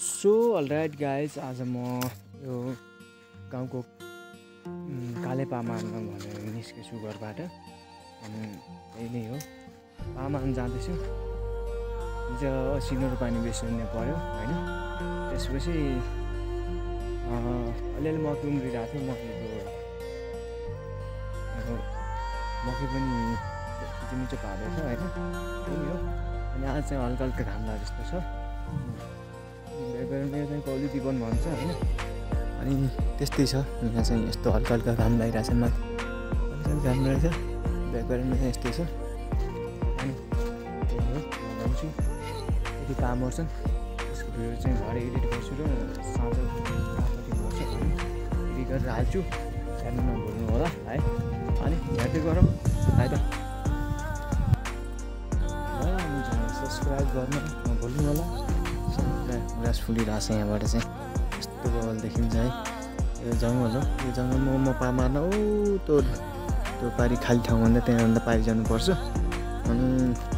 So all right guys, आज म यो गाउँको काले पामान भनेर निस्केछु घरबाट। अनि यही नै हो, पामान जाँदैछु। हिजो 80 रुपियाँ बेच्नु पर्यो होइन। त्यसपछि अलिअलि मकै उम्रिरहेको थियो। मकै पनि मिचो पार्दैछ होइन, त्यही हो। अनि आज चाहिँ हल्का हल्का घाम लाग्यो जस्तो छ। मेरो चाहिँ कौली दिवन भन्छ होइन। अनि त्यस्तै छ, यहाँ चाहिँ यस्तो हल्का हल्का घाम लागिरहेछ। माथि घाम रहेछ, ब्याकग्राउन्डमा चाहिँ यस्तै छ। अनि त्यही हो, जान्छु यति काम गर्छन्। त्यसको भिडियो चाहिँ घर एडिट गर्छु र साँझ रातपट्टि गर्छु। अनि एडिट गरेर हाल्छु, हेर्नु नभुल्नु होला है। अनि हेर्दै गरौँ है त। सब्सक्राइब गर्नु नभुल्नु होला। ग्रास फुलिरहेको छ यहाँबाट चाहिँ यस्तो बल देखिन्छ है। यो जङ्गल हो, यो जङ्गलमा म पा मार्न त्यो पारी खाली ठाउँभन्दा त्यहाँभन्दा पारी जानुपर्छ। अनि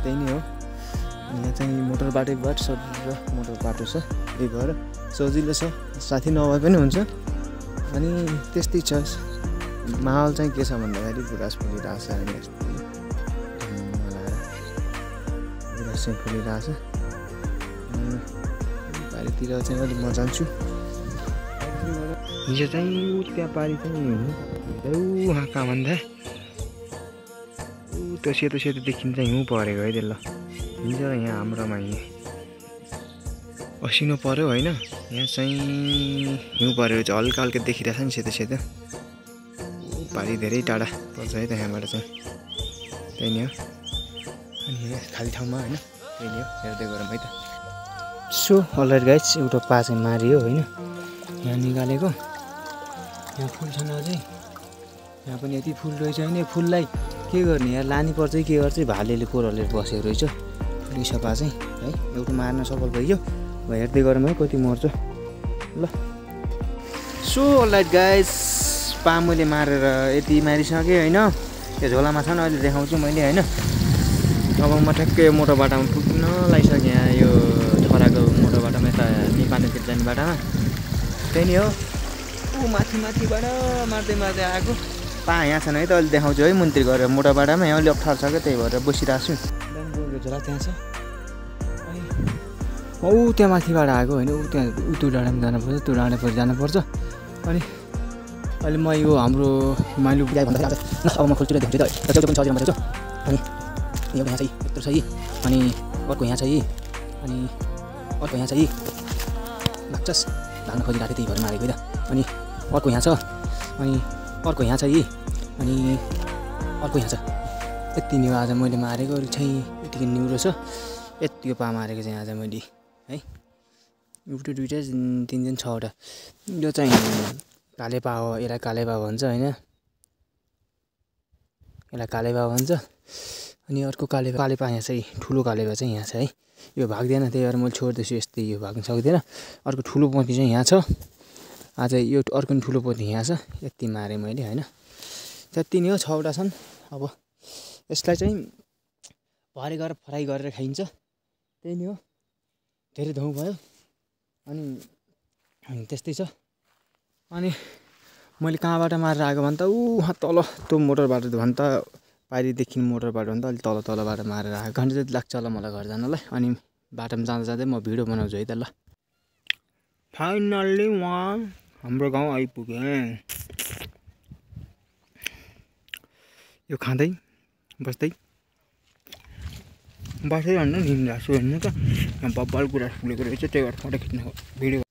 त्यही नै हो। यहाँ चाहिँ मोटर बाटोबाट सर मोटर बाटो छ, त्यही भएर सजिलो छ। साथी नभए पनि हुन्छ। अनि त्यस्तै छ। माहौल चाहिँ के छ भन्दाखेरि ग्रास फुलिरहेको छ होइन। यस्तो ग्रास चाहिँ फुलिरहेको छ। पारितिर चाहिँ अलिक म जान्छु। हिजो चाहिँ त्यहाँ पारि चाहिँ उहाँ कहाँ भन्दा त्यो सेतो सेतो देखिन्छ हिउँ परेको है। त्यसलाई हिजो यहाँ हाम्रोमा असिनो पऱ्यो होइन। यहाँ चाहिँ हिउँ परेको चाहिँ हल्का हल्का देखिरहेछ नि सेतो सेतो। पारि धेरै टाढा पर्छ है त यहाँबाट चाहिँ। त्यही नै हो। अनि खाली ठाउँमा होइन, त्यही नै हो। हेर्दै गरौँ है त। सो अलराइट गाइज, एउटा पा चाहिँ मारियो होइन। यहाँ निकालेको, यहाँ फुल छैन अझै। यहाँ पनि यति फुल रहेछ होइन। यो फुललाई के गर्ने यार, लानी पर्छ के गर्छ। भालेले कोरलेर बसेको रहेछ फुली सपा चाहिँ है। एउटा मार्न सफल भइयो। अब हेर्दै गरौँ है कति मर्छ ल। सो अलराइट गाइज, पा मैले मारेर यति मारिसकेँ होइन। त्यो झोलामा छ अहिले देखाउँछु मैले होइन। अब म ठ्याक्कै मोटो बाटोमा पुग्न लागिसकेँ। यहाँ यो ठराको मोटो बाटोमा यता निपानेतिर जाने बाटोमा। त्यही नै हो। माथिबाट मार्दै आएको पा यहाँ छैन है त। अहिले देखाउँछु है मन्त्री गरेर मोटो बाटोमा। यहाँ अलि अप्ठ्यारो छ क्या, त्यही भएर बसिरहेको छु। ब्याङ्कको झोला त्यहाँ छ। अनि त्यहाँ माथिबाट आएको होइन। त्यहाँ त्यो डाँडामा जानुपर्छ, त्यो डाँडापट्टि जानुपर्छ। अनि अहिले म यो हाम्रो माइलु बिहा भन्दा अब म खोल्छु र देखाउँछु त। त्यो पनि 6 नम्बर छ। अनि एउटा यहाँ छ, यत्रो छ। अनि अर्को यहाँ छ। अनि अर्को यहाँ छ। लाग्छस् धान खोजिरहेको त्यही भएर मारेको है त। अनि अर्को यहाँ छ। अनि अर्को यहाँ छ। अनि अर्को यहाँ छ। यति नै हो आज मैले मारेको। अरू चाहिँ यतिकै निउरो छ। यति पा मारेको चाहिँ आज मैले है। एउटा दुइटा 3 6वटा। यो चाहिँ काले पा हो। यसलाई काले पा भन्छ होइन। यसलाई काले पा भन्छ। अनि अर्को काले पा यहाँ चाहिँ ठुलो काले पा चाहिँ यहाँ छ है। यो भाग्दैन, त्यही भएर मैले छोड्दैछु। यस्तै यो भाग्न सक्दैन। अर्को ठुलो पोथी चाहिँ यहाँ छ। आज यो अर्को पनि ठुलो पोथी यहाँ छ। यति मारेँ मैले होइन। त्यति नै हो, 6वटा छन्। अब यसलाई चाहिँ भरे गरेर फ्राई गरेर खाइन्छ। त्यही नै हो। धेरै धौँ भयो। अनि त्यस्तै छ। अनि मैले कहाँबाट मारेर आएको भने त उहाँ तल त्यो मोटर बाटो भन्छ पारिदेखि मोटर बाटो भन्दा अलिक तलबाट मारेर आएको। घन्टा जति लाग्छ होला मलाई घर जानलाई। अनि बाटोमा जाँदा जाँदै म भिडियो बनाउँछु है त ल। फाइनल्ली उहाँ हाम्रो गाउँ आइपुगेँ। यो खाँदै बस्दै भन्दा निन्द्रा छु हेर्नु त। यहाँ बब्बल कुरा फुलेको रहेछ, त्यही भएर फोटो खिच्नु भिडियो